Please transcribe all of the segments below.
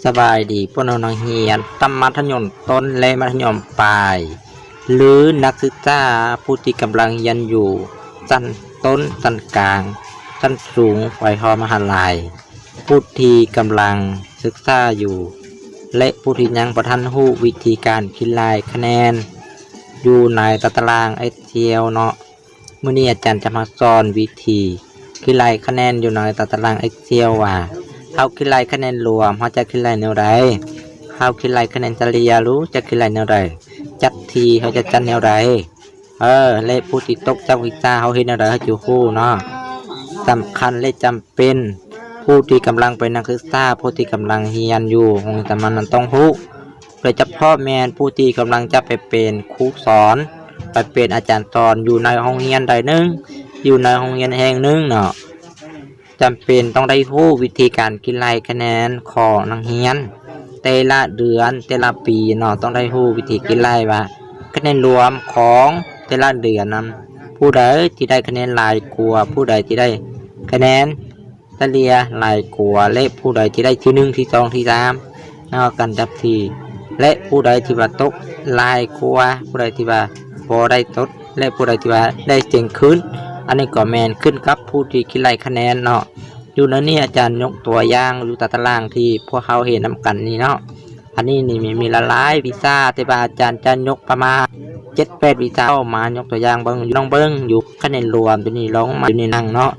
ສະບາຍດີພວກນ້ອງນັກຮຽນຊັ້ນມັດທະຍົມຕົ້ນ ແລະ ມັດທະຍົມປາຍ ຫຼື ນັກສຶກສາຜູ້ທີ່ກຳລັງຮຽນຢູ່ຊັ້ນຕົ້ນ, ຊັ້ນກາງ, ຊັ້ນສູງ ໄປຮອດມະຫາໄລ, ຜູ້ທີ່ກຳລັງສຶກສາຢູ່ ແລະ ຜູ້ທີ່ຍັງບໍ່ທັນຮູ້ວິທີການຄິດລາຍຄະແນນຢູ່ໃນຕາຕະລາງ Excel ເນາະ. ມື້ນີ້ອາຈານຈະມາສອນວິທີຄິດລາຍຄະແນນຢູ່ໃນຕາຕະລາງ Excel ວ່າ ເຮົາຄິດລາຍຄະແນນລວມ ເຮົາຈະຄິດລາຍແນວໃດ? ເຮົາຄິດລາຍຄະແນນສະເລ່ຍ ຫຼື ຈະຄິດລາຍແນວໃດ? ຈັດທີ່ ເຮົາຈະຈັດແນວໃດ? ເອີ ແລະ ຜູ້ທີ່ຕົກຈັກວິຊາ ເຮົາເຮັດແນວໃດ ເຮົາຈະຮູ້ເນາະ. ສຳຄັນ ແລະ ຈຳເປັນ ຜູ້ທີ່ກຳລັງເປັນນັກສຶກສາ ຜູ້ທີ່ກຳລັງຮຽນຢູ່ໂຮງຮຽນສາມັນນັ້ນຕ້ອງຮູ້. ໂດຍສະເພາະແມ່ນຜູ້ທີ່ກຳລັງຈະໄປເປັນຄູສອນ, ໄປເປັນອາຈານສອນຢູ່ໃນໂຮງຮຽນໃດໜຶ່ງ, ຢູ່ໃນໂຮງຮຽນແຫ່ງໜຶ່ງເນາະ, ຈຳເປັນຕ້ອງໄດ້ຮູ້ວິທີການຄິດລາຍຄະແນນຂອງນັກຮຽນແຕ່ລະເດືອນ, ແຕ່ລະປີເນາະ, ຕ້ອງໄດ້ຮູ້ວິທີຄິດລາຍວ່າຄະແນນລວມຂອງແຕ່ລະເດືອນນັ້ນ ຜູ້ໃດທີ່ໄດ້ຄະແນນຫຼາຍກວ່າ, ຜູ້ໃດທີ່ໄດ້ຄະແນນ ສະເລ່ຍຫຼາຍກວ່າ ແລະ ຜູ້ໃດທີ່ໄດ້ທີໜຶ່ງ ທີສອງ ທີສາມເນາະ ການຈັບທີ່ ແລະ ຜູ້ໃດທີ່ວ່າຕົກຫຼາຍກວ່າ ຜູ້ໃດທີ່ວ່າບໍ່ໄດ້ຕົກ ແລະ ຜູ້ໃດທີ່ວ່າໄດ້ເສັງຄືນ. ອັນນີ້ກໍແມ່ນຂຶ້ນກັບຜູ້ທີ່ຄິດໄລ່ຄະແນນເນາະ. ຢູ່ໃນນີ້ອາຈານຍົກຕົວຢ່າງຢູ່ຕາຕະລາງທີ່ພວກເຮົາເຫັນນຳກັນນີ້ເນາະ. ອັນນີ້ນີ້ມີ ມີຫຼາຍໆວິຊາ ແຕ່ວ່າອາຈານຈະຍົກປະມານເຈັດແປດວິຊາ ເອົາມາຍົກຕົວຢ່າງເບິ່ງ ລອງເບິ່ງຢູ່ຄະແນນລວມຕົວນີ້ ລອງມາຢູ່ໃນໜັງເນາະ.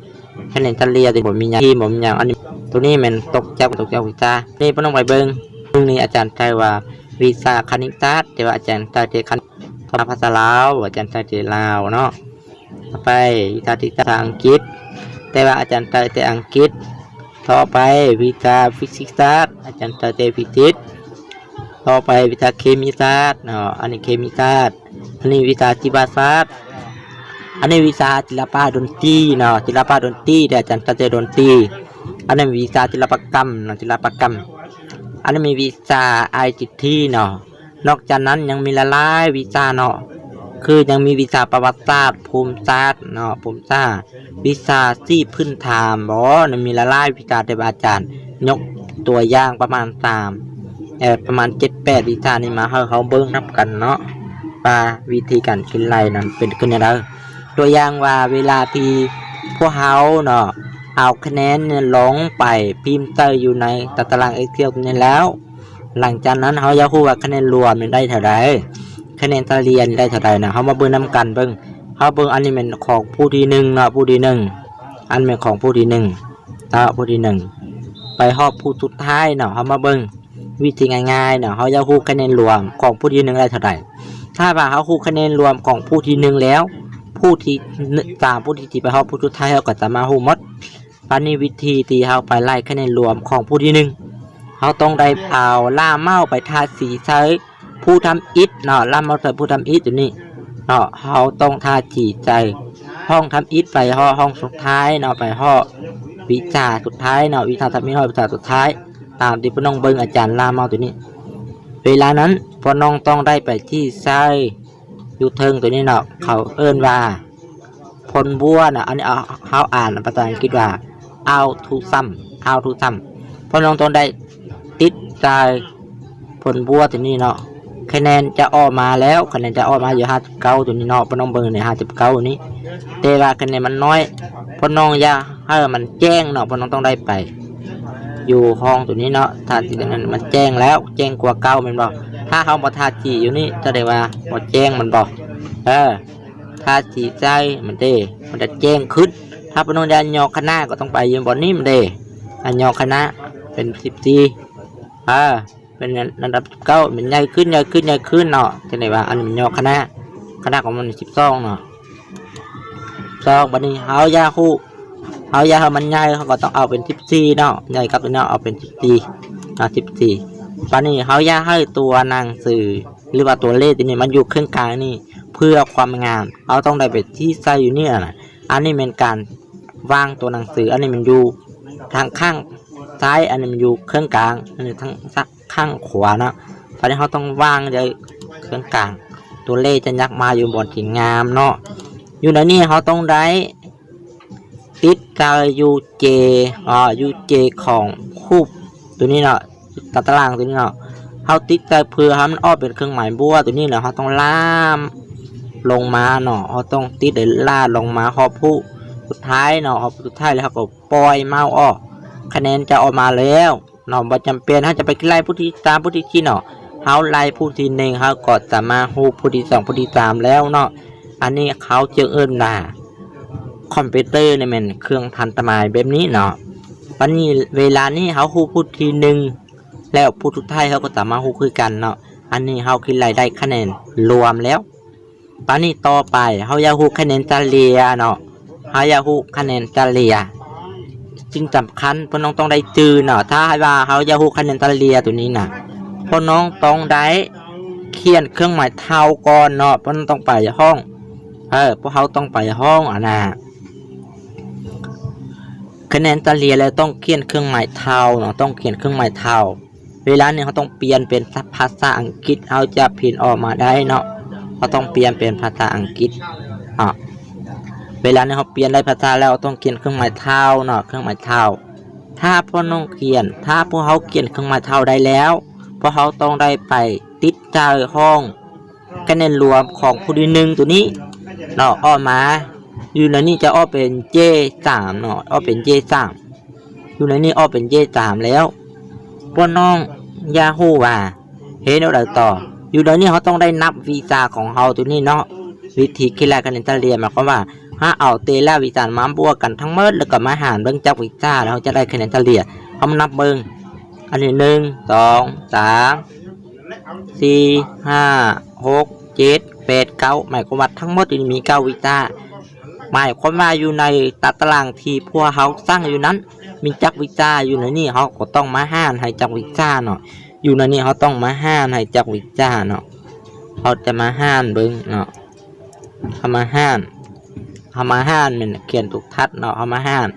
ຄະແນນສະເລ່ຍທີ່ບໍ່ມີຫຍັງ ທີ່ບໍ່ມີຫຍັງ ອັນນີ້ ຕົວນີ້ແມ່ນຕົກຈັກ ຕົກຈັກວິຊາ. ນີ້ເພິ່ນຕ້ອງໄປເບິ່ງ ນີ້ອາຈານໃຊ້ວ່າວິຊາຄະນິດສາດ ແຕ່ວ່າອາຈານໃຊ້ແຕ່ຄະນິດສາດ ພາສາລາວ ອາຈານໃຊ້ແຕ່ລາວເນາະ. ຕໍ່ໄປວິຊາທີ່ສາມ ພາສາອັງກິດ ແຕ່ວ່າອາຈານໃຊ້ແຕ່ອັງກິດ. ຕໍ່ໄປວິຊາຟີຊິກສາດ ອາຈານໃຊ້ແຕ່ຟີຊິກ. ຕໍ່ໄປວິຊາເຄມີສາດເນາະ ອັນນີ້ເຄມີສາດ. ອັນນີ້ວິຊາຊີວະສາດ. ອັນນີ້ວິຊາສິລະປະດົນຕີເນາະ ສິລະປະດົນຕີ ແຕ່ອາຈານໃຊ້ແຕ່ດົນຕີ. ອັນນີ້ວິຊາສິລະປະກຳເນາະ ສິລະປະກຳ. ອັນນີ້ມີວິຊາໄອຊີທີເນາະ. ນອກຈາກນັ້ນຍັງມີຫຼາຍໆວິຊາເນາະ ຄືຍັງມີວິຊາປະຫວັດສາດ, ພູມສາດເນາະ, ພູມສາດ, ວິຊາສີພື້ນຖານບໍ ຍັງມີຫຼາຍໆວິຊາ ແຕ່ວ່າອາຈານຍົກຕົວຢ່າງປະມານສາມ ເອີ ປະມານເຈັດແປດວິຊານີ້ມາໃຫ້ເຮົາເບິ່ງນຳກັນເນາະ ວ່າວິທີການຄິດໄລ່ນັ້ນເປັນຄືແນວໃດ. ຕົວຢ່າງວ່າເວລາທີ່ພວກເຮົາເນາະ ເອົາຄະແນນນີ້ລົງໄປພິມໃສ່ຢູ່ໃນຕາຕະລາງ Excel ນີ້ແລ້ວ ຫຼັງຈາກນັ້ນເຮົາຢາກຮູ້ວ່າຄະແນນລວມນີ້ໄດ້ເທົ່າໃດ ຄະແນນສະເລ່ຍນີ້ໄດ້ເທົ່າໃດນະ ເຮົາມາເບິ່ງນຳກັນເບິ່ງ. ເຮົາເບິ່ງ ອັນນີ້ແມ່ນຂອງຜູ້ທີໜຶ່ງເນາະ ຜູ້ທີໜຶ່ງ ອັນແມ່ນຂອງຜູ້ທີໜຶ່ງເນາະ ຜູ້ທີໜຶ່ງ ໄປຮອດຜູ້ສຸດທ້າຍເນາະ. ເຮົາມາເບິ່ງວິທີງ່າຍໆເນາະ ເຮົາຢາກຮູ້ຄະແນນລວມຂອງຜູ້ທີໜຶ່ງໄດ້ເທົ່າໃດ. ຖ້າວ່າເຮົາຮູ້ຄະແນນລວມຂອງຜູ້ທີໜຶ່ງແລ້ວ ຜູ້ທີສາມ ຜູ້ທີສີ່ ໄປຮອດຜູ້ສຸດທ້າຍ ເຮົາກໍສາມາດຮູ້ໝົດ. ບາດນີ້ວິທີທີ່ເຮົາໄປໄລ່ຄະແນນລວມຂອງຜູ້ທີໜຶ່ງ ເຮົາຕ້ອງໄດ້ເອົາລ່າເມົາສ໌ໄປທາສີໃສ່ຜູ້ທຳອິດເນາະ ລ່າເມົາສ໌ໃສ່ຜູ້ທຳອິດຕົວນີ້ເນາະ. ເຮົາຕ້ອງທາສີໃສ່ຫ້ອງທຳອິດໄປຮອດຫ້ອງສຸດທ້າຍເນາະ ໄປຮອດວິຊາສຸດທ້າຍເນາະ ວິຊາທຳອິດຮອດວິຊາສຸດທ້າຍ ຕາມທີ່ພວກນ້ອງເບິ່ງອາຈານລ່າເມົາສ໌ຕົວນີ້. ເວລານັ້ນພວກນ້ອງຕ້ອງໄດ້ໄປທີ່ໃສ່ຢູ່ເທິງຕົວນີ້ເນາະ ເຂົາເອີ້ນວ່າ ຜົນບວກນະ ອັນນີ້ເຮົາ ເຮົາອ່ານພາສາອັງກິດວ່າ outcome outcome ພວກນ້ອງຕ້ອງໄດ້ຕິດໃສ່ຜົນບວກຕົວນີ້ເນາະ. ຄະແນນຈະອອກມາແລ້ວ ຄະແນນຈະອອກມາຢູ່ຫ້າສິບເກົ້າຕົວນີ້ເນາະ ພວກນ້ອງເບິ່ງໃນຫ້າສິບເກົ້ານີ້ ແຕ່ວ່າຄະແນນມັນນ້ອຍ ພວກນ້ອງຢາກໃຫ້ມັນແຈ້ງເນາະ ພວກນ້ອງຕ້ອງໄດ້ໄປຢູ່ຫ້ອງຕົວນີ້ເນາະ ຖ້າທີ່ນັ້ນມັນແຈ້ງແລ້ວ ແຈ້ງກວ່າເກົ່າແມ່ນບໍ່? ຖ້າເຮົາບໍ່ທາສີຢູ່ນີ້ ສະແດງວ່າບໍ່ແຈ້ງແມ່ນບໍ່? ເອີ ທາສີໃສ່ມັນເດ້ ມັນຈະແຈ້ງຂຶ້ນ. ຖ້າພວກນ້ອງຢາກຫຍໍ້ຄະນະກໍຕ້ອງໄປຢູ່ບ່ອນນີ້ມັນເດ້ ອັນຫຍໍ້ຄະນະເປັນສິບສີ່ ເອີ ເປັນລະດັບເກົ້າ ມັນໃຫຍ່ຂຶ້ນ ໃຫຍ່ຂຶ້ນ ໃຫຍ່ຂຶ້ນເນາະ. ຈັ່ງໃດວ່າອັນນີ້ມັນຫຍໍ້ຄະນະ ຄະນະຂອງມັນສິບສອງເນາະ ສອງ. ບາດນີ້ເຮົາຢາກຮູ້ ເຮົາຢາກໃຫ້ມັນໃຫຍ່ ເຮົາກໍຕ້ອງເອົາເປັນສິບສີ່ເນາະ ໃຫຍ່ກັບຕົວນີ້ເອົາເປັນສິບສີ່ເນາະ ສິບສີ່. ບາດນີ້ເຮົາຢາກໃຫ້ຕົວໜັງສື ຫຼືວ່າຕົວເລກຕົວນີ້ມັນຢູ່ເຄິ່ງກາງນີ້ ເພື່ອຄວາມງາມ ເຮົາຕ້ອງໄດ້ໄປທີ່ໃສ່ຢູ່ນີ້ນະ. ອັນນີ້ແມ່ນການວາງຕົວໜັງສື ອັນນີ້ມັນຢູ່ທາງຂ້າງຊ້າຍ ອັນນີ້ມັນຢູ່ເຄິ່ງກາງ ອັນນີ້ທາງ ຂ້າງຂວາເນາະ. ບາດນີ້ເຮົາຕ້ອງວາງໃນເຄິ່ງກາງ ຕົວເລກຈະຍັກມາຢູ່ບ່ອນທີ່ງາມເນາະ. ຢູ່ໃນນີ້ເຮົາຕ້ອງໄດ້ຕິດໃສ່ຢູ່ເຈ ເອີ ຢູ່ເຈຂອງຮູບຕົວນີ້ເນາະ ຕາຕະລາງຕົວນີ້ເນາະ ເຮົາຕິດໃສ່ເພື່ອໃຫ້ມັນອອກເປັນເຄື່ອງໝາຍບວກຕົວນີ້ເນາະ ເຮົາຕ້ອງລ່າລົງມາເນາະ ເຮົາຕ້ອງຕິດແລະລ່າລົງມາຮອບຜູ້ສຸດທ້າຍເນາະ ຮອບຜູ້ສຸດທ້າຍແລ້ວເຮົາກໍປ່ອຍເມົາສ໌ອອກ ຄະແນນຈະອອກມາແລ້ວເນາະ ບໍ່ຈຳເປັນເຮົາຈະໄປໄລ່ຜູ້ທີສາມ ຜູ້ທີສີ່ເນາະ ເຮົາໄລ່ຜູ້ທີໜຶ່ງ ເຮົາກໍສາມາດຮູ້ຜູ້ທີສອງ ຜູ້ທີສາມແລ້ວເນາະ ອັນນີ້ເຂົາຈຶ່ງເອີ້ນວ່າ ຄອມພິວເຕີນີ້ແມ່ນເຄື່ອງທັນສະໄໝແບບນີ້ເນາະ ບັດນີ້ເວລານີ້ເຮົາຮູ້ຜູ້ທີໜຶ່ງແລ້ວ ຜູ້ສຸດທ້າຍເຮົາກໍສາມາດຮູ້ຄືກັນເນາະ ອັນນີ້ເຮົາຄິດໄລ່ໄດ້ຄະແນນລວມແລ້ວ ບັດນີ້ຕໍ່ໄປເຮົາຢາກຮູ້ຄະແນນສະເລ່ຍເນາະ ເຮົາຢາກຮູ້ຄະແນນສະເລ່ຍ ສິ່ງສຳຄັນພວກນ້ອງຕ້ອງໄດ້ຈື່ເນາະ ຖ້າຫາກວ່າເຮົາຢາກຮູ້ຄະແນນສະເລ່ຍຕົວນີ້ນະ ພວກນ້ອງຕ້ອງໄດ້ຂຽນເຄື່ອງໝາຍເທົ່າກ່ອນເນາະ ພວກນ້ອງຕ້ອງໄປຫ້ອງ ເອີ ພວກເຮົາຕ້ອງໄປຫ້ອງອັນນ່າ ຄະແນນສະເລ່ຍແລ້ວຕ້ອງຂຽນເຄື່ອງໝາຍເທົ່າເນາະ ຕ້ອງຂຽນເຄື່ອງໝາຍເທົ່າ ເວລານີ້ເຮົາຕ້ອງປ່ຽນເປັນພາສາອັງກິດ ເຮົາຈະພິມອອກມາໄດ້ເນາະ ເຮົາຕ້ອງປ່ຽນເປັນພາສາອັງກິດເນາະ ເວລານີ້ເຮົາປ່ຽນໄດ້ພາສາແລ້ວ ເຮົາຕ້ອງຂຽນເຄື່ອງໝາຍເທົ່າເນາະ ເຄື່ອງໝາຍເທົ່າ ຖ້າພວກນ້ອງຂຽນ ຖ້າພວກເຮົາຂຽນເຄື່ອງໝາຍເທົ່າໄດ້ແລ້ວ ພວກເຮົາຕ້ອງໄດ້ໄປຕິດໃສ່ຫ້ອງຄະແນນລວມຂອງຜູ້ທີໜຶ່ງຕົວນີ້ເນາະ ອອກມາ ຢູ່ໃນນີ້ຈະອອກເປັນເຈສາມເນາະ ອອກເປັນເຈສາມ ຢູ່ໃນນີ້ອອກເປັນເຈສາມແລ້ວ ພວກນ້ອງຢາກຮູ້ວ່າເຮັດແນວໃດຕໍ່ ຢູ່ໃນນີ້ເຮົາຕ້ອງໄດ້ນັບວິຊາຂອງເຮົາຕົວນີ້ເນາະ ວິທີຄິດໄລ່ຄະແນນສະເລ່ຍ ໝາຍຄວາມວ່າ ເຮົາເອົາແຕ່ລະວິຊາມາບວກກັນທັງໝົດ ແລ້ວກໍມາຫານເບິ່ງຈັກວິຊາ ແລ້ວເຮົາຈະໄດ້ຄະແນນສະເລ່ຍ ເຮົາມານັບເບິ່ງ ອັນນີ້ ໜຶ່ງ ສອງ ສາມ ສີ່ ຫ້າ ຫົກ ເຈັດ ແປດ ເກົ້າ ໝາຍຄວາມວ່າທັງໝົດນີ້ມີເກົ້າວິຊາ ໝາຍຄວາມວ່າຢູ່ໃນຕາຕະລາງທີ່ພວກເຮົາສ້າງຢູ່ນັ້ນ ມີຈັກວິຊາ ຢູ່ໃນນີ້ເຮົາກໍຕ້ອງມາຫານໃຫ້ຈັກວິຊາເນາະ ຢູ່ໃນນີ້ເຮົາຕ້ອງມາຫານໃຫ້ຈັກວິຊາເນາະ ເຮົາຈະມາຫານເບິ່ງເນາະ ເຮົາມາຫານ ເຮົາມາຫານແມ່ນຂຽນໂຕຖັດເນາະ ເຮົາມາຫານ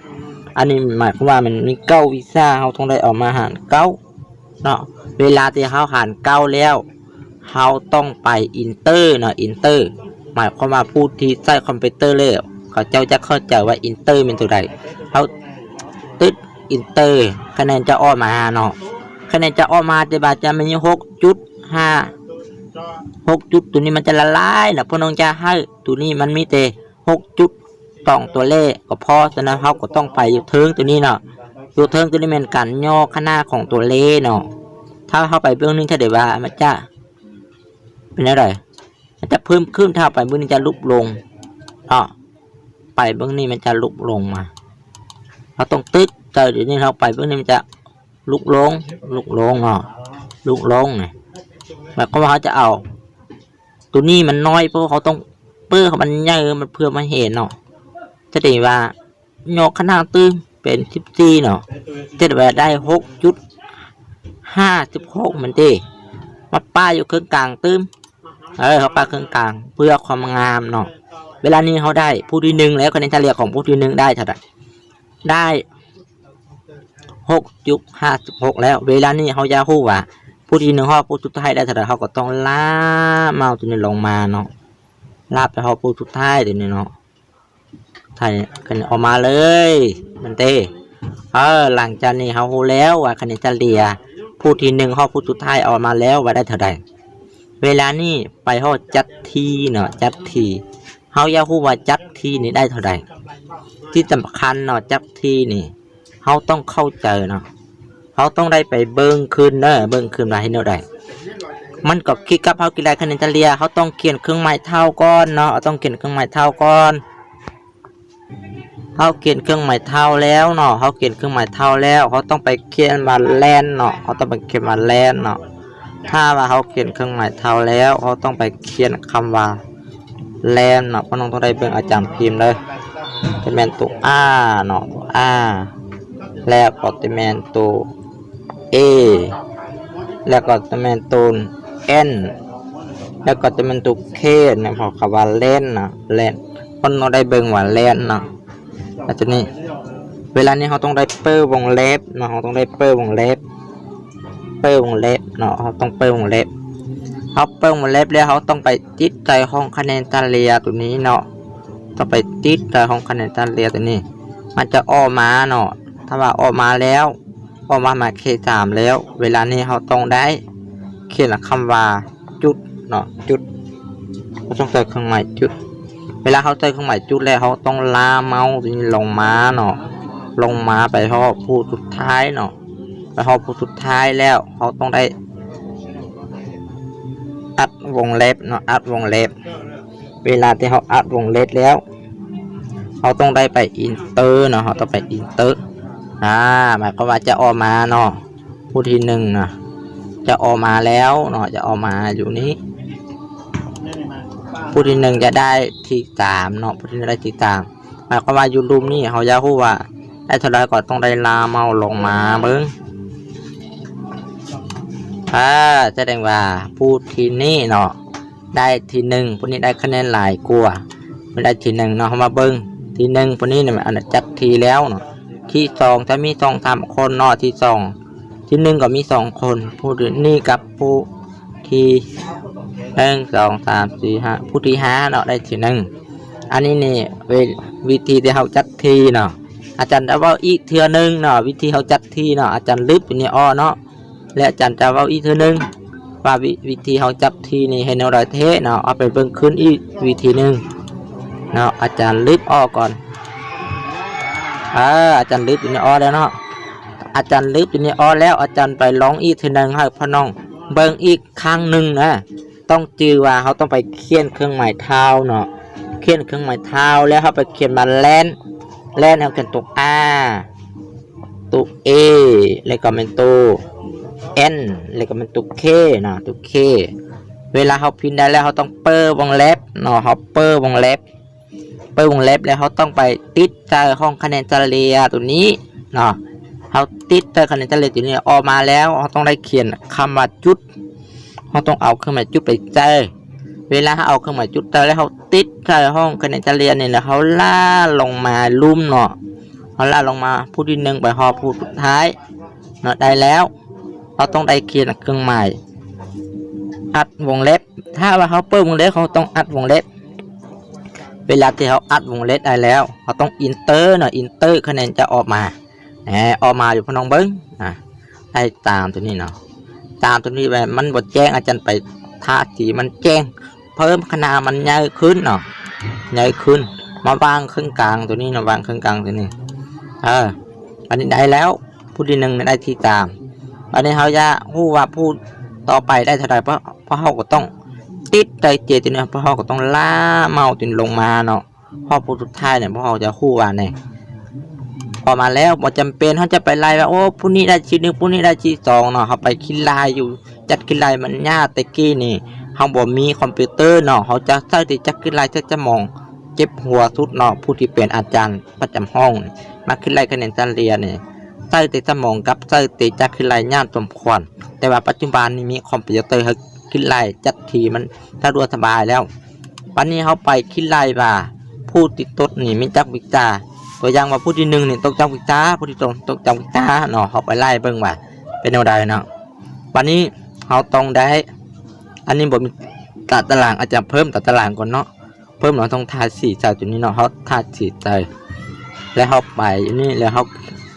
ອັນນີ້ໝາຍຄວາມວ່າມັນມີເກົ້າວິຊາ ເຮົາຕ້ອງໄດ້ເອົາມາຫານເກົ້າ ເນາະ ເວລາທີ່ເຮົາຫານເກົ້າແລ້ວ ເຮົາຕ້ອງໄປ Enter ເນາະ Enter ໝາຍຄວາມວ່າຜູ້ທີ່ໃຊ້ຄອມພິວເຕີແລ້ວ ເຂົາເຈົ້າຈະເຂົ້າໃຈວ່າ Enter ແມ່ນຕົວໃດ ເຮົາຕຶດ Enter ຄະແນນຈະອອກມາເນາະ ຄະແນນຈະອອກມາ ແຕ່ວ່າຈະມີຫົກຈຸດຫ້າ ຫົກຈຸດ ຕົວນີ້ມັນຈະຫຼາຍໆ ແລ້ວພວກນ້ອງຈະໃຫ້ ຕົວນີ້ມັນມີແຕ່ ຫົກຈຸດ ສອງຕົວເລກກໍພໍ ສະນັ້ນເຮົາກໍຕ້ອງໄປຢູ່ເທິງຕົວນີ້ເນາະ ຢູ່ເທິງຕົວນີ້ແມ່ນການຫຍໍ້ຂະໜາດຂອງຕົວເລກເນາະ ຖ້າເຮົາໄປເບື້ອງນີ້ ຖ້າໄດ້ວ່າມັນຈະເປັນແນວໃດ ມັນຈະເພີ່ມຂຶ້ນ ຖ້າເຮົາໄປເບື້ອງນີ້ຈະຫຼຸດລົງເນາະ ໄປເບື້ອງນີ້ມັນຈະຫຼຸດລົງມາ ເຮົາຕ້ອງຕຶດໃສ່ຕົວນີ້ ເຮົາໄປເບື້ອງນີ້ມັນຈະຫຼຸດລົງ ຫຼຸດລົງເນາະ ຫຼຸດລົງນີ້ ໝາຍຄວາມວ່າເຮົາຈະເອົາ ຕົວນີ້ມັນນ້ອຍ ເພາະເຮົາຕ້ອງເປີໃຫ້ມັນໃຫຍ່ ມັນ ເພື່ອມັນເຫັນເນາະ ຈະໄດ້ວ່າຫຍໍ້ຂະໜາດຕື່ມເປັນສິບສີ່ເນາະ ຈະໄດ້ວ່າໄດ້ຫົກຈຸດຫ້າສິບຫົກມັນຕິ ມາປະຢູ່ເຄິ່ງກາງຕື່ມ ເອີ ເຮົາປະເຄິ່ງກາງເພື່ອຄວາມງາມເນາະ ເວລານີ້ເຮົາໄດ້ຜູ້ທີໜຶ່ງແລ້ວ ຄະແນນສະເລ່ຍຂອງຜູ້ທີໜຶ່ງໄດ້ເທົ່າໃດ ໄດ້ຫົກຈຸດຫ້າສິບຫົກແລ້ວ ເວລານີ້ເຮົາຢາກຮູ້ວ່າຜູ້ທີໜຶ່ງຮອດຜູ້ສຸດທ້າຍໄດ້ເທົ່າໃດ ເຮົາກໍຕ້ອງລ່າເມົາສ໌ຕົວນີ້ລົງມາເນາະ ລ່າໄປຮອດຜູ້ສຸດທ້າຍຕົວນີ້ເນາະ ໄທ ຄະແນນອອກມາເລີຍ ມັນເຕ ເອີ ຫຼັງຈາກນີ້ເຮົາຮູ້ແລ້ວວ່າຄະແນນສະເລ່ຍຜູ້ທີໜຶ່ງຮອດຜູ້ສຸດທ້າຍອອກມາແລ້ວວ່າໄດ້ເທົ່າໃດ ເວລານີ້ໄປຮອດຈັດທີເນາະ ຈັດທີ ເຮົາຢາກຮູ້ວ່າຈັດທີນີ້ໄດ້ເທົ່າໃດ ທີ່ສຳຄັນເນາະ ຈັດທີນີ້ ເຮົາຕ້ອງເຂົ້າໃຈເນາະ ເຮົາຕ້ອງໄດ້ໄປເບິ່ງຄືນເດີ ເບິ່ງຄືນວ່າເຮັດແນວໃດ ມັນກໍຄືກັບເຮົາກິນໄລ່ຄະແນນສະເລ່ຍ ເຮົາຕ້ອງຂຽນເຄື່ອງໝາຍເທົ່າກ່ອນເນາະ ເຮົາຕ້ອງຂຽນເຄື່ອງໝາຍເທົ່າກ່ອນ ເຮົາຂຽນເຄື່ອງໝາຍເທົ່າແລ້ວເນາະ ເຮົາຂຽນເຄື່ອງໝາຍເທົ່າແລ້ວ ເຮົາຕ້ອງໄປຂຽນວ່າແລນເນາະ ເຮົາຕ້ອງໄປຂຽນວ່າແລນເນາະ ຖ້າວ່າເຮົາຂຽນເຄື່ອງໝາຍເທົ່າແລ້ວ ເຮົາຕ້ອງໄປຂຽນຄຳວ່າ ແລນເນາະ ພວກນ້ອງຕ້ອງໄດ້ເບິ່ງອາຈານພິມເດີ ຈະແມ່ນໂຕ R ເນາະ R ແລ້ວກໍຈະແມ່ນໂຕ A ແລ້ວກໍຈະແມ່ນໂຕ N ແລ້ວກໍຈະແມ່ນໂຕ K ເນາະ ເພາະຄຳວ່າແລນເນາະ ແລນ ພວກນ້ອງໄດ້ເບິ່ງວ່າແລນເນາະ ແລ້ວຕົວນີ້ ເວລານີ້ເຮົາຕ້ອງໄດ້ເປີວົງເລັບເນາະ ເຮົາຕ້ອງໄດ້ເປີວົງເລັບ ເປີວົງເລັບເນາະ ເຮົາຕ້ອງເປີວົງເລັບ ເຮົາເປີວົງເລັບແລ້ວ ເຮົາຕ້ອງໄປຕິດໃສ່ຫ້ອງຄະແນນສະເລ່ຍຕົວນີ້ເນາະ ຕ້ອງໄປຕິດໃສ່ຫ້ອງຄະແນນສະເລ່ຍຕົວນີ້ ມັນຈະອອກມາເນາະ ຖ້າວ່າອອກມາແລ້ວ ອອກມາໝາຍເຂດສາມແລ້ວ ເວລານີ້ເຮົາຕ້ອງໄດ້ຂຽນຄຳວ່າຈຸດເນາະ ຈຸດ ເຮົາຕ້ອງໃສ່ເຄື່ອງໝາຍຈຸດ. ເວລາເຮົາໃສ່ເຄື່ອງໝາຍຈຸດແລ້ວ ເຮົາຕ້ອງລ່າເມົາສ໌ຕົວນີ້ລົງມາເນາະ ລົງມາໄປຮອດຜູ້ສຸດທ້າຍເນາະ ໄປຮອດຜູ້ສຸດທ້າຍແລ້ວ ເຮົາຕ້ອງໄດ້ອັດວົງເລັບເນາະ ອັດວົງເລັບ. ເວລາທີ່ເຮົາອັດວົງເລັບແລ້ວ ເຮົາຕ້ອງໄດ້ໄປ Enter ເນາະ ເຮົາຕ້ອງໄປ Enter ອາ ໝາຍຄວາມວ່າຈະອອກມາເນາະ ຜູ້ທີໜຶ່ງນະ ຈະອອກມາແລ້ວເນາະ ຈະອອກມາຢູ່ນີ້ ຜູ້ທີໜຶ່ງຈະໄດ້ທີສາມເນາະ ຜູ້ທີໜຶ່ງໄດ້ທີສາມ ໝາຍຄວາມວ່າຢູ່ລຸ່ມນີ້ ເຮົາຢາກຮູ້ວ່າໄດ້ເທົ່າໃດ ກໍຕ້ອງໄດ້ລ່າເມົາສ໌ລົງມາເບິ່ງ ອາ ສະແດງວ່າຜູ້ທີນີ້ເນາະ ໄດ້ທີໜຶ່ງ ຜູ້ນີ້ໄດ້ຄະແນນຫຼາຍກວ່າ ຜູ້ໄດ້ທີໜຶ່ງເນາະ. ເຮົາມາເບິ່ງທີໜຶ່ງ ຜູ້ນີ້ນີ້ ອັນຈັກທີແລ້ວເນາະ ທີສອງຈະມີສອງສາມຄົນເນາະ ທີສອງ ທີໜຶ່ງກໍມີສອງຄົນ ຜູ້ນີ້ກັບຜູ້ທີໜຶ່ງ ສອງ ສາມ ສີ່ ຫ້າ ຜູ້ທີຫ້າເນາະ ໄດ້ທີໜຶ່ງ. ອັນນີ້ນີ້ ວິ ວິທີທີ່ເຮົາຈັດທີເນາະ ອາຈານຈະເວົ້າອີກເທື່ອໜຶ່ງເນາະ ວິທີເຮົາຈັດທີເນາະ ອາຈານລຶບຢູ່ນີ້ອອກເນາະ ແລະ ອາຈານຈະເວົ້າອີກເທື່ອໜຶ່ງວ່າ ວິ ວິທີເຮົາຈັດທີນີ້ເຮັດແນວໃດແທ້ເນາະ. ເອົາໄປເບິ່ງຄືນອີກວິທີໜຶ່ງເນາະ ອາຈານລຶບອອກກ່ອນ ເອີ ອາຈານລຶບຢູ່ນີ້ອອກແລ້ວເນາະ ອາຈານລຶບຢູ່ນີ້ອອກແລ້ວ ອາຈານໄປລອງອີກເທື່ອໜຶ່ງ ໃຫ້ພວກນ້ອງເບິ່ງອີກຄັ້ງໜຶ່ງນະ. ຕ້ອງຈື່ວ່າເຮົາຕ້ອງໄປຂຽນເຄື່ອງໝາຍທ້າວເນາະ ຂຽນເຄື່ອງໝາຍທ້າວ ແລ້ວເຮົາໄປຂຽນມາແລນ ແລນ ເຮົາຂຽນຕົວ R ຕົວ A ແລ້ວກໍແມ່ນຕົວ N ແລ້ວກໍແມ່ນຕົວ K ເນາະ ຕົວ K. ເວລາເຮົາພິມໄດ້ແລ້ວ ເຮົາຕ້ອງເປີດວົງເລັບເນາະ ເຮົາເປີດວົງເລັບ ເປີດວົງເລັບແລ້ວ ເຮົາຕ້ອງໄປຕິດໃສ່ຫ້ອງຄະແນນສະເລ່ຍຕົວນີ້ເນາະ ເຮົາຕິດໃສ່ຄະແນນສະເລ່ຍຕົວນີ້ອອກມາແລ້ວ ເຮົາຕ້ອງໄດ້ຂຽນຄຳວ່າຈຸດ ເຮົາຕ້ອງເອົາເຄື່ອງໝາຍຈຸດໄປໃສ່. ເວລາເຮົາເອົາເຄື່ອງໝາຍຈຸດໃສ່ແລ້ວ ເຮົາຕິດໃສ່ຫ້ອງຄະແນນສະເລ່ຍນີ້ ແລ້ວເຮົາລ່າລົງມາລຸ່ມເນາະ ເຮົາລ່າລົງມາຜູ້ທີໜຶ່ງໄປຮອດຜູ້ສຸດທ້າຍເນາະ ໄດ້ແລ້ວ ເຮົາຕ້ອງໄດ້ຂຽນເຄື່ອງໝາຍອັດວົງເລັບ. ຖ້າວ່າເຮົາເປີດວົງເລັບ ເຮົາຕ້ອງອັດວົງເລັບ. ເວລາທີ່ເຮົາອັດວົງເລັບໄດ້ແລ້ວ ເຮົາຕ້ອງ Enter ເນາະ Enter ຄະແນນຈະອອກມາ ແອ ອອກມາຢູ່ ພວກນ້ອງເບິ່ງ ອາ ໄດ້ຕາມຕົວນີ້ເນາະ ຕາມຕົວນີ້ແບບມັນບໍ່ແຈ້ງ ອາຈານໄປທາສີມັນແຈ້ງ ເພີ່ມຂະໜາດມັນໃຫຍ່ຂຶ້ນເນາະ ໃຫຍ່ຂຶ້ນ ມາວາງເຄິ່ງກາງຕົວນີ້ເນາະ ວາງເຄິ່ງກາງຕົວນີ້ ເອີ ອັນນີ້ໄດ້ແລ້ວ ຜູ້ທີໜຶ່ງໄດ້ທີສາມ. ອັນນີ້ເຮົາຢາກຮູ້ວ່າຜູ້ຕໍ່ໄປໄດ້ເທົ່າໃດ ພວກ ພວກເຮົາກໍຕ້ອງຕິດໃສ່ເຈຕົວນີ້ ພວກເຮົາກໍຕ້ອງລ່າເມົາສ໌ຕົວນີ້ລົງມາເນາະ ຮອບຜູ້ສຸດທ້າຍນີ້ ພວກເຮົາຈະຮູ້ວ່ານີ້ ອອກມາແລ້ວ ບໍ່ຈຳເປັນເຮົາຈະໄປໄລ່ວ່າ ໂອ້ ຜູ້ນີ້ໄດ້ທີໜຶ່ງ ຜູ້ນີ້ໄດ້ທີສອງເນາະ ເຮົາໄປຄິດໄລ່ຢູ່ ຈັກຄິດໄລ່ມັນຍາກ ແຕ່ກີ້ນີ້ເຮົາບໍ່ມີຄອມພິວເຕີເນາະ ເຮົາຈະໃຊ້ແຕ່ຈັກຄິດໄລ່ ໃຊ້ສະໝອງເຈັບຫົວສຸດເນາະ ຜູ້ທີ່ເປັນອາຈານປະຈຳຫ້ອງ ມາຄິດໄລ່ຄະແນນສະເລ່ຍນີ້ ໃຊ້ແຕ່ສະໝອງກັບໃຊ້ແຕ່ຈັກຄິດໄລ່ຍາກສົມຄວນ ແຕ່ວ່າປັດຈຸບັນນີ້ມີຄອມພິວເຕີໃຫ້ຄິດໄລ່ຈັດທີມັນສະດວກສະບາຍແລ້ວ. ບັດນີ້ເຮົາໄປຄິດໄລ່ວ່າ ຜູ້ຕິດຕົກນີ້ມີຈັກວິຊາ ຕົວຢ່າງວ່າຜູ້ທີໜຶ່ງນີ້ຕົກຈັກວິຊາ ຜູ້ທີສອງຕົກຈັກວິຊາເນາະ ເຮົາໄປໄລ່ເບິ່ງວ່າເປັນແນວໃດເນາະ. ບັດນີ້ເຮົາຕ້ອງໄດ້ ອັນນີ້ບໍ່ມີຕາຕະລາງ ອາດຈະເພີ່ມຕາຕະລາງກ່ອນເນາະ ເພີ່ມເຮົາຕ້ອງທາສີໃສ່ຕົວນີ້ເນາະ ເຮົາທາສີໃສ່ ແລ້ວເຮົາໄປຢູ່ນີ້ ແລ້ວເຮົາ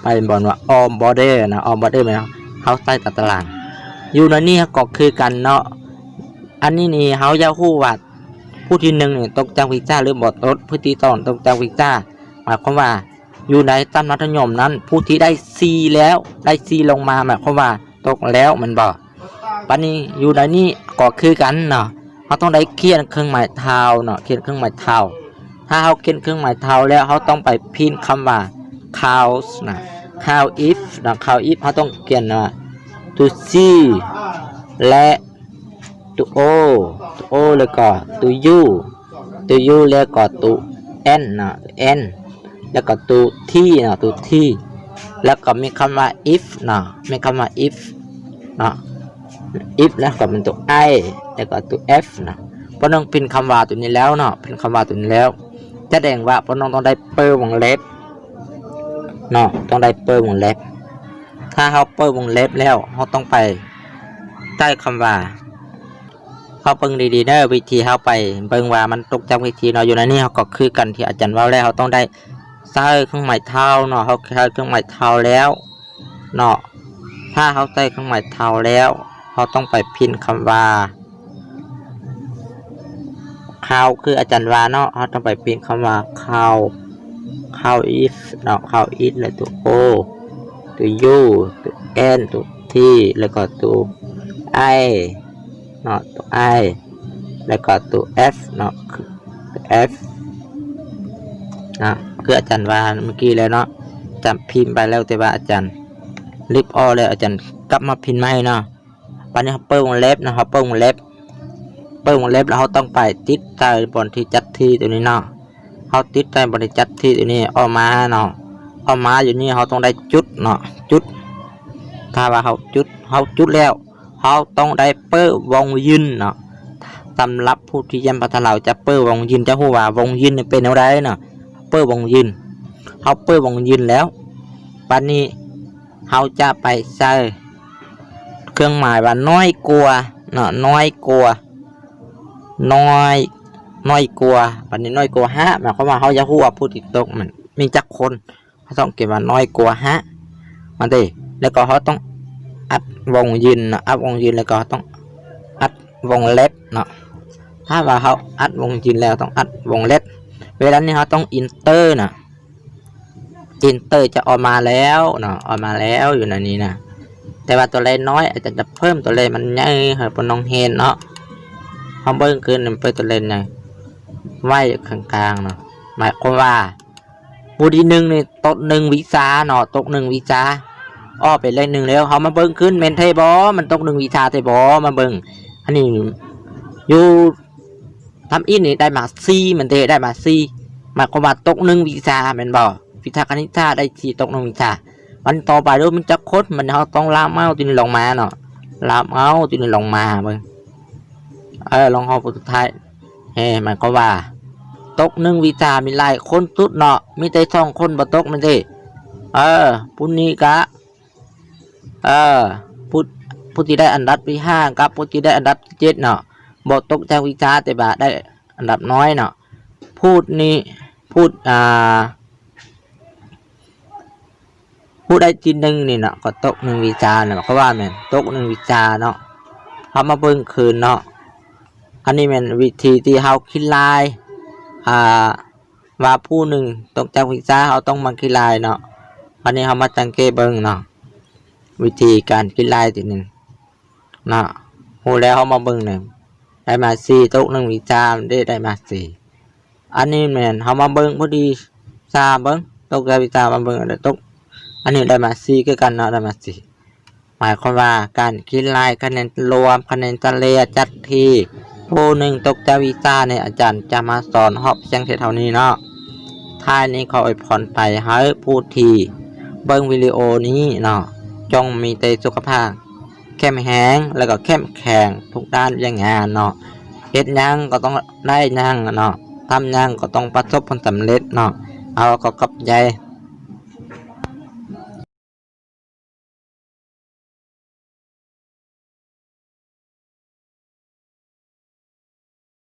ໄປບ່ອນວ່າ All Border ນະ All Border ແມ່ນເຮົາໃສ່ຕາຕະລາງ ຢູ່ໃນນີ້ກໍຄືກັນເນາະ. ອັນນີ້ນີ້ເຮົາຢາກຮູ້ວ່າ ຜູ້ທີໜຶ່ງນີ້ຕົກຈັກວິຊາ ຫຼືບໍ່ຕົກ ຜູ້ທີສອງຕົກຈັກວິຊາ ໝາຍຄວາມວ່າ ຢູ່ໃນຊັ້ນມັດທະຍົມນັ້ນ ຜູ້ທີ່ໄດ້ສີ່ແລ້ວ ໄດ້ສີ່ລົງມາ ໝາຍຄວາມວ່າຕົກແລ້ວແມ່ນບໍ່? ບັດນີ້ຢູ່ໃນນີ້ກໍຄືກັນເນາະ ເຮົາຕ້ອງໄດ້ຂຽນເຄື່ອງໝາຍທາວເນາະ ຂຽນເຄື່ອງໝາຍທາວ. ຖ້າເຮົາຂຽນເຄື່ອງໝາຍທາວແລ້ວ ເຮົາຕ້ອງໄປພິມຄຳວ່າ Count ນະ Count if ນະ Count if ເຮົາຕ້ອງຂຽນວ່າ two C ແລະ ຕົວ O ຕົວ O ແລ້ວກໍຕົວ U ຕົວ U ແລ້ວກໍຕົວ N ເນາະ N ແລ້ວກໍຕົວ T ເນາະ ຕົວ T ແລ້ວກໍມີຄຳວ່າ if ເນາະ ມີຄຳວ່າ if ເນາະ if ແລ້ວກໍເປັນຕົວ I ແລ້ວກໍຕົວ F ເນາະ. ພວກນ້ອງພິມຄຳວ່າຕົວນີ້ແລ້ວເນາະ ພິມຄຳວ່າຕົວນີ້ແລ້ວ ສະແດງວ່າພວກນ້ອງຕ້ອງໄດ້ເປີດວົງເລັບເນາະ ຕ້ອງໄດ້ເປີດວົງເລັບ. ຖ້າເຮົາເປີດວົງເລັບແລ້ວ ເຮົາຕ້ອງໄປໃສ່ຄຳວ່າ ເຮົາເບິ່ງດີໆເດີ ວິທີເຮົາໄປເບິ່ງວ່າມັນຕົກຈັກວິທີເນາະ. ຢູ່ໃນນີ້ເຮົາກໍຄືກັນທີ່ອາຈານເວົ້າແລ້ວ ເຮົາຕ້ອງໄດ້ໃສ່ເຄື່ອງໝາຍທາວເນາະ ເຮົາໃສ່ເຄື່ອງໝາຍທາວແລ້ວເນາະ ຖ້າເຮົາໃສ່ເຄື່ອງໝາຍເທົ່າແລ້ວ ເຮົາຕ້ອງໄປພິມຄຳວ່າ how ຄືອາຈານວ່າເນາະ, ເຮົາຕ້ອງໄປພິມຄຳວ່າ how how is ເນາະ, how is ແລ້ວຕົວ o ຕົວ u ຕົວ n ຕົວ t ແລ້ວກໍຕົວ i ເນາະ, ຕົວ i ແລ້ວກໍຕົວ s ເນາະ, ຕົວ s ເນາະ, ຄືອາຈານວ່າເມື່ອກີ້ແລ້ວເນາະ, ຈຳພິມໄປແລ້ວ ແຕ່ວ່າອາຈານລຶບອອກແລ້ວ ອາຈານກັບມາພິມໃໝ່ເນາະ. ບາດນີ້ເຮົາເປີດວົງເລັບເນາະ, ເຮົາເປີດວົງເລັບ ເປີດວົງເລັບແລ້ວເຮົາຕ້ອງໄປຕິດໃສ່ບ່ອນທີ່ຈັດທີ່ຕົວນີ້ເນາະ, ເຮົາຕິດໃສ່ບ່ອນທີ່ຈັດທີ່ຕົວນີ້ ອອກມາເນາະ, ອອກມາຢູ່ນີ້ເຮົາຕ້ອງໄດ້ຈຸດເນາະ, ຈຸດ ຖ້າວ່າເຮົາຈຸດ ເຮົາຈຸດແລ້ວ ເຮົາຕ້ອງໄດ້ເປີດວົງຢືນເນາະ. ສຳລັບຜູ້ທີ່ຮຽນພາສາລາວຈະເປີດວົງຢືນ ຈະຮູ້ວ່າວົງຢືນນີ້ເປັນແນວໃດເນາະ, ເປີດວົງຢືນ ເຮົາເປີດວົງຢືນແລ້ວ ບາດນີ້ເຮົາຈະໄປໃສ່ເຄື່ອງໝາຍວ່ານ້ອຍກວ່າເນາະ, ນ້ອຍກວ່າ ນ້ອຍ ນ້ອຍກວ່າ ບາດນີ້ນ້ອຍກວ່າຫ້າ ໝາຍຄວາມວ່າເຮົາຢາກຮູ້ວ່າຜູ້ທີ່ຕົກມັນມີຈັກຄົນ, ເຮົາຕ້ອງກຽນວ່ານ້ອຍກວ່າຫ້າ ມາເດ້ ແລ້ວກໍເຮົາຕ້ອງອັດວົງຢືນເນາະ, ອັດວົງຢືນ ແລ້ວກໍເຮົາຕ້ອງອັດວົງເລັບເນາະ. ຖ້າວ່າເຮົາອັດວົງຢືນແລ້ວ ຕ້ອງອັດວົງເລັບ, ເວລານີ້ເຮົາຕ້ອງ enter ນະ, enter ຈະອອກມາແລ້ວເນາະ, ອອກມາແລ້ວຢູ່ໃນນີ້ນະ. ແຕ່ວ່າຕົວເລກນ້ອຍ ອາຈານຈະເພີ່ມຕົວເລກມັນໃຫຍ່ໃຫ້ພວກນ້ອງເຫັນເນາະ. ເຮົາເບິ່ງຄືນ ເປີດຕົວເລກໃຫຍ່ໄວ້ຂ້າງໆເນາະ, ໝາຍຄວາມວ່າ ຜູ້ທີໜຶ່ງນີ້ຕົກໜຶ່ງວິຊາເນາະ, ຕົກໜຶ່ງວິຊາ ອອກໄປເລກໜຶ່ງແລ້ວ. ເຮົາມາເບິ່ງຄືນ ແມ່ນແທ້ບໍ່? ມັນຕົກໜຶ່ງວິຊາແທ້ບໍ່? ມາເບິ່ງ ອັນນີ້ຢູ່ທຳອິດນີ້ໄດ້ມາສີ່ ແມ່ນເດ້, ໄດ້ມາສີ່ ໝາຍຄວາມວ່າຕົກໜຶ່ງວິຊາແມ່ນບໍ່? ວິຊາຄະນິດສາດໄດ້ສີ່ ຕົກໜຶ່ງວິຊາ. ມັນຕໍ່ໄປເດີ ມັນຈັກຄົນ? ມັນເຮົາຕ້ອງລາບເອົາຕົວນີ້ລົງມາເນາະ, ລາບເອົາຕົວນີ້ລົງມາເບິ່ງ ເອີ ລອງເຮົາຜູ້ສຸດທ້າຍ ເອີ ໝາຍຄວາມວ່າຕົກໜຶ່ງວິຊາມີຫຼາຍຄົນສຸດເນາະ, ມີແຕ່ສອງຄົນບໍ່ຕົກ ແມ່ນເດ້. ເອີ ຜູ້ນີ້ກະ ເອີ ຜູ້ ຜູ້ທີ່ໄດ້ອັນດັບທີຫ້າກັບຜູ້ທີ່ໄດ້ອັນດັບທີເຈັດເນາະ ບໍ່ຕົກຈັກວິຊາ ແຕ່ວ່າໄດ້ອັນດັບນ້ອຍເນາະ. ຜູ້ນີ້ ຜູ້ ອ່າ ຜູ້ໄດ້ທີໜຶ່ງນີ້ເນາະ ກໍຕົກໜຶ່ງວິຊາເນາະ, ເພາະວ່າແມ່ນຕົກໜຶ່ງວິຊາເນາະ. ເຮົາມາເບິ່ງຄືນເນາະ, ອັນນີ້ແມ່ນວິທີທີ່ເຮົາຄິດລາຍ ອ່າ ວ່າຜູ້ໜຶ່ງຕົກຈັກວິຊາ ເຮົາຕ້ອງມາຄິດລາຍເນາະ. ບັດນີ້ເຮົາມາສັງເກດເບິ່ງເນາະ ວິທີການຄິດລາຍທີໜຶ່ງເນາະ. ຮູ້ແລ້ວ ເຮົາມາເບິ່ງໜຶ່ງ ໄດ້ມາສີ່ ຕົກໜຶ່ງວິຊາເດ້ ໄດ້ມາສີ່. ອັນນີ້ແມ່ນເຮົາມາເບິ່ງພໍດີ ສາມ ເບິ່ງ ຕົກຈັກວິຊາ ມາເບິ່ງ ໄດ້ຕົກ ອັນນີ້ໄດ້ມາສີ່ຄືກັນເນາະ, ໄດ້ມາສີ່. ໝາຍຄວາມວ່າການຄິດລາຍຄະແນນລວມ ຄະແນນສະເລ່ຍ ຈັດທີ່ຜູ້ໜຶ່ງຕົກຈັກວິຊານີ້ ອາຈານຈະມາສອນຮອບພຽງແຕ່ເທົ່ານີ້ເນາະ. ທ້າຍນີ້ຂໍອວຍພອນໄປໃຫ້ຜູ້ທີ່ເບິ່ງວິດີໂອນີ້ເນາະ ຈົ່ງມີແຕ່ສຸຂະພາບ ເຂັ້ມແຮງ ແລ້ວກໍເຂັ້ມແຂງທຸກດ້ານວຽກງານເນາະ. ເຮັດຫຍັງກໍຕ້ອງໄດ້ຫຍັງເນາະ, ທຳຫຍັງກໍຕ້ອງປະສົບຜົນສຳເລັດເນາະ. ເຮົາກໍຂອບໃຈ